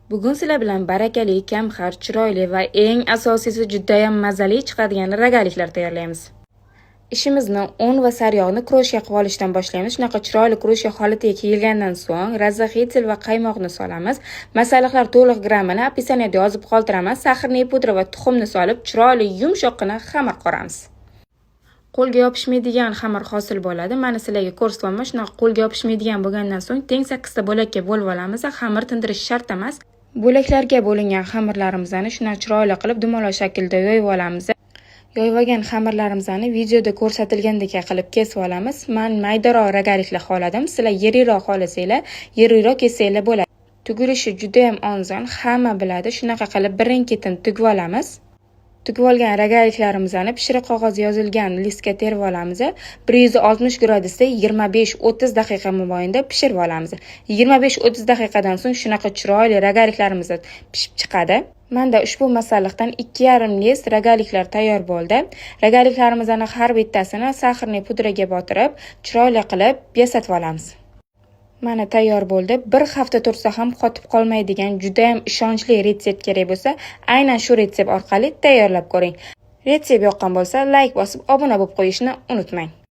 Bugun sizlar bilan barakali, kamxarj, chiroyli va eng asosiysi judayam mazali chiqadigan rogaliklar tayyorlaymiz. Ishimizni un va sariyog'ni крошка qilib olishdan boshlaymiz. Shunaqa chiroyli крошка holatiga kelgandan so'ng разрыхлитель va qaymoqni solamiz. Masalliqlar to'liq grammini описание da yozib qoldiraman. Сахарный pudra va tuxumni solib, chiroyli yumshoqqina xamir qoramiz. Qo'lga yopishmaydigan xamir hosil bo'ladi. Mana, sizlarga ko'rsatyapman. Shunaqa qo'lga yopishmaydigan bo'lgandan so'ng teng sakkizta bo'lakka bo'lib olamiz. Xamir tindirish shart emas. Bo'laklarga bo'lingan xamirlarimizni shunaqa chiroyli qilib dumaloq shaklda yoyib olamiz. Yoyib olgan xamirlarimizni videoda ko'rsatilgandek qilib kesib olamiz. Man maydaroq rogaliklar xohladim. Sizlar yirikroq xohlasanglar, yirikroq kessanglar bo'ladi. Tugilishi juda ham oson, hamma biladi. Shunaqa qilib birin-ketin tugib olamiz. Tugib olgan rogaliklarimizni pishiriq qog'oz yozilgan listga terib olamiz. 160 gradusda 25-30 daqiqa mobaynida pishirib olamiz. 25-30 daqiqadan so'ng shunaqa chiroyli rogaliklarimiz pishib chiqadi. Manda ushbu masalliqdan 2,5 list rogaliklar tayyor bo'ldi. Rogaliklarimizni har bittasini сахарный pudraga botirib, chiroyli qilib yasatib olamiz. Mana, tayyor bo'ldi. Bir hafta tursa ham qotib qolmaydigan juda ham ishonchli retsept kerak bo'lsa, aynan shu retsept orqali tayyorlab ko'ring. Retsept yoqqan bo'lsa, layk bosib, obuna bo'lib qo'yishni unutmang.